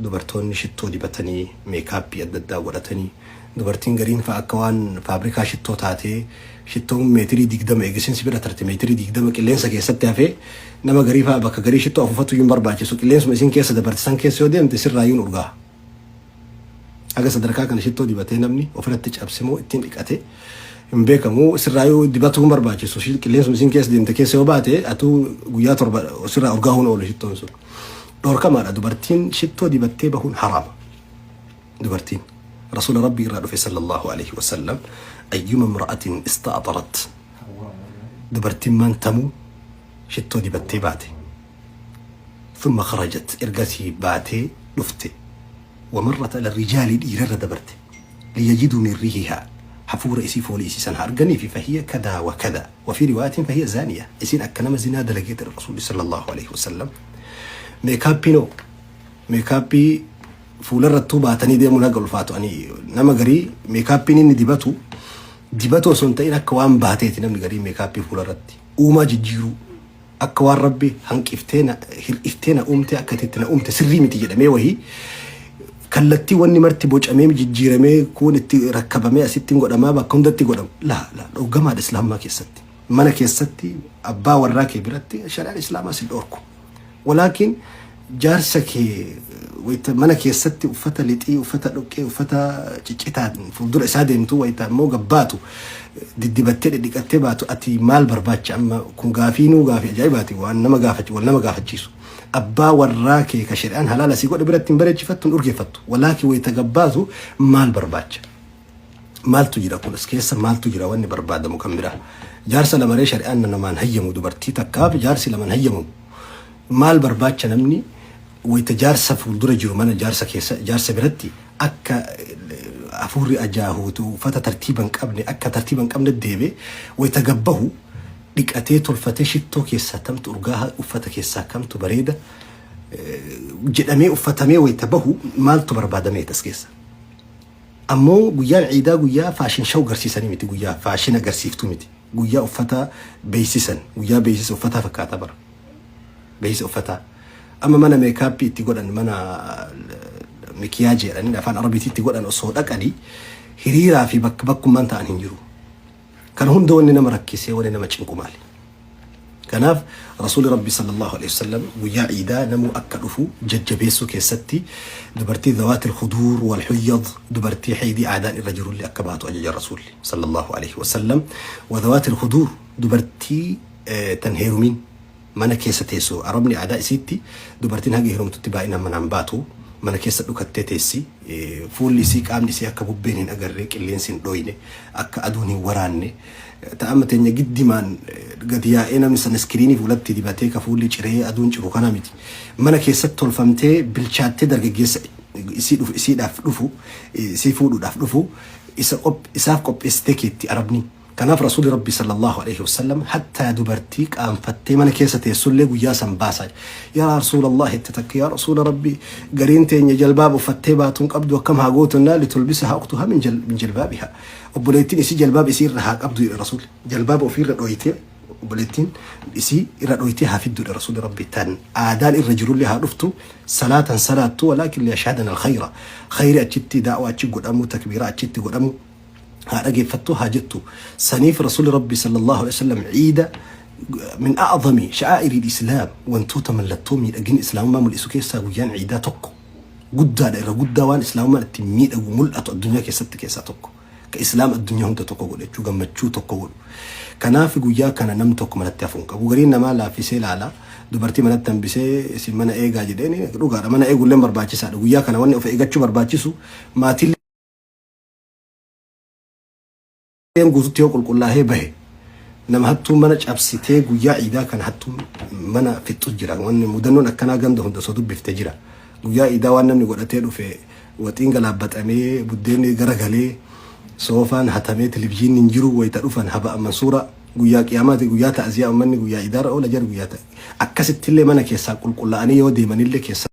Dubartoonni shittoo dibatanii, meekaappii adda addaa godhatanii, dubartiin gariin fa'a akka waan faabrikaa shittoo taatee, shittoon meetirii 20 eegisiin si bira tarte meetirii 20 qilleensa keessatti hafee, nama garii fa'a bakka garii shittoo afuufatu iyyuu hin barbaachisu, qilleensuma isin keessa dabarte san keessa yoo deemte sirraayyuu hin urgaa'a. Haga sadarkaa kana shittoo dibatee namni ofirratti cabse moo ittiin dhiqate hin beekamu. Sirraayyuu dibatuu hin barbaachisu. Qilleensuma isin keessa deemte keessa yoo baate atuu guyyaa 7 sirraa urgaahuun oolu shittoon sun. Dhorkamaadha, dubartiin shittoo dibattee bahuun haraama. Dubartiin Rasuula Rabbii irraa dhufe sallallahu alaihi wasallam, ayyuma imra'atin ista'xarat, dubartiin maan tamuu shittoo dibattee baate, thumma kharajat, ergasii baatee dhufte, wamarrat ala rijaali, dhiirarra dabarte, liyajiduu min rihihaa, hafuura isii, foolii isii san haa arganiifi, fahiya kadaa wa kadaa, wa fi riwaayatin fahiya zaaniya, isiin akka nama zinaa dalageeti Rasuulli sallallahu alaihi wasallam. Meekaappiin hoo? Meekaappii fuularrattuu baatanii deemuun haga ulfaatu. Ani nama garii meekaappiin inni dibatu dibatu osoo hin ta'in akka waan baateeti. Namni garii meekaappii fuularratti uumaa jijjiiruu, akka waan Rabbi hanqiftee na hir'iftee na uumte, akka itti na uumte sirrii miti jedhamee, wahii kallattii wanni marti bocamee jijjiiramee, kuun itti rakkabamee, asitti hin godhamaa, bakka hundatti godhamu. Laa laa, dhoggamaadha islaamaa keessatti. Mana keessatti abbaa warraa kee biratti shari'aan islaamaa si dhorku. Walaakin jaarsa kee wayita mana keessatti uffata lixii, uffata dhoqqee, uffata ciccitaan fuuldura isaa deemtu, wayita immoo gabbaatu diddibattee dhidhiqattee baatu, ati maal barbaacha? Amma kun gaafiinuu gaafii ajaa'ibaati, waan nama gaafachi wal nama gaafachiisu. Abbaa warraa kee ka shari'aan halaala si godhe biratti hin bareechifattu, hin urgeeffattu. Walaakin wayita gabbaatu maal barbaacha? Maaltu jira kun as keessa? Maaltu jira wanni barbaadamu kan biraa? Jaarsa lamaree shari'aan namaan hayyamu, dubartii takkaaf jaarsi laman hayyamu. Maal barbaacha namni wayita jaarsa fuuldura jiru, mana jaarsa keessa, jaarsa biratti akka hafuurri ajaahuutu, uffata tartiiba hin qabne, akka tartiiba hin qabne deebe, wayita gabbahu dhiqatee tolfatee, shittoo keessaa kamtu urgaaha, uffata keessaa kamtu bareeda jedhamee uffatamee wayita bahu, maaltu barbaadamee as keessa? Ammoo guyyaan ciidaa guyyaa fashion show garsiisanii miti, guyyaa faashina agarsiiftuu miti. Guyyaa uffata beeksisan, guyyaa beeksisa uffataa fakkaata bara. Beeksisa uffataa. Amma mana meekaappii itti godhan, mana mikiyaajii jedhanii afaan Arabiitti itti godhan osoo dhaqanii, hiriiraa fi bakka bakkummaan ta'an hin jiru. Kana hunda wanni nama rakkisee, wanni nama cinqu maali? Kanaaf Rasuulli Rabbi sallallahu alaihi wasallam guyyaa ciidaa namuu akka dhufu jajjabeessuu keessatti dubartii dhawaatil khuduur wal huyyad, dubartii haydii aadaan irra jirullee akka baatu ajaja Rasuulli sallallahu alaihi wasallam. Wa dhawaatil khuduur, dubartii tan heerumiin mana keessa teessu. Arabni aadaa isiitti dubartiin haga heerumtutti baay'inaan manaan baatu, mana keessa dhukattee teessi. Fuulli isii, qaamni isii akka bubbeen hin agarree, qilleensi hin dhoyne, akka aduun hin waraanne. Ta'ama teenya giddimaan gadi yaa'ee namni sunscreenii fuulatti dibatee ka fuulli ciree aduun ciru kana miti. Mana keessatti tolfamtee bilchaattee dargaggeessa isii dhufu, isiidhaaf dhufu, isii fuudhuudhaaf dhufu isa isaaf qopheessitee keetti Arabni. Kanaaf Rasuulli Rabbi sallallahu alaihi wasallam hattaa dubartii qaanfattee mana keessa teessullee guyyaa san baasa. Yaa Rasuulallah itti takka, yaa Rasuula Rabbi, gariin teenya jalbaaba uffattee baatuun qabdu, akkam haa gootu jennaan, litulbisahaa ukhtuhaa min jilbaabihaa. Obboleettiin isii jalbaaba isii irra haa qabdu jedhe Rasuulli. Jalbaaba ofii irra dhoyitee, obboleettiin isii irra dhoyitee haa fiddu jedhe Rasuulli Rabbi. Tan aadaan irra jirullee haa dhuftu, salaatan salaattu, walaakin liyashhadana alkhayra. Khayri achitti daa'waa achi godhamu, takbiiraa achitti godhamu haa dhageeffattu haa jettu. Saniif Rasuulli Rabbi sallallahu alaihi wasallam ciida min a'zami sha'aa'iri islaam, wantoota mallattoo miidhagina islaamummaa mul'isu keessaa guyyaan ciidaa tokko. Guddaadha, irra guddaa waan islaamummaan ittiin miidhagu mul'atu addunyaa keessatti keessaa tokko. Ka islaam addunyaa hunda tokko godhu jechuu, gammachuu tokko godhu. Kanaaf guyyaa kana namni tokko manatti hafuu hin qabu. Gariin namaa laaffisee ilaala. Dubartii manatti hambisee isin mana eegaa jedheen, dhugaadha, mana eeguullee barbaachisaadha. Guyyaa kana wanni of eeggachuu barbaachisu, maatiin guututti yoo qulqullaahee bahe, nama hattuu mana cabsitee guyyaa iidaa kana hattuun mana fixxu jira. Wanni mudannoon akkanaa ganda hunda osoo dubbifte jira. Guyyaa iidaa waan namni godhatee dhufe, waxiin galaabbaxamee, buddeenni garagalee, soofaan hatamee, televizyiinni hin jiru, wayita dhufan haba mansuura. Guyyaa qiyaamaati, guyyaa ta'aziyaa, uummanni guyyaa iidaarra oola jedhu, guyyaa akkasittillee mana keessaa qulqullaa'anii yoo deemanillee keessa.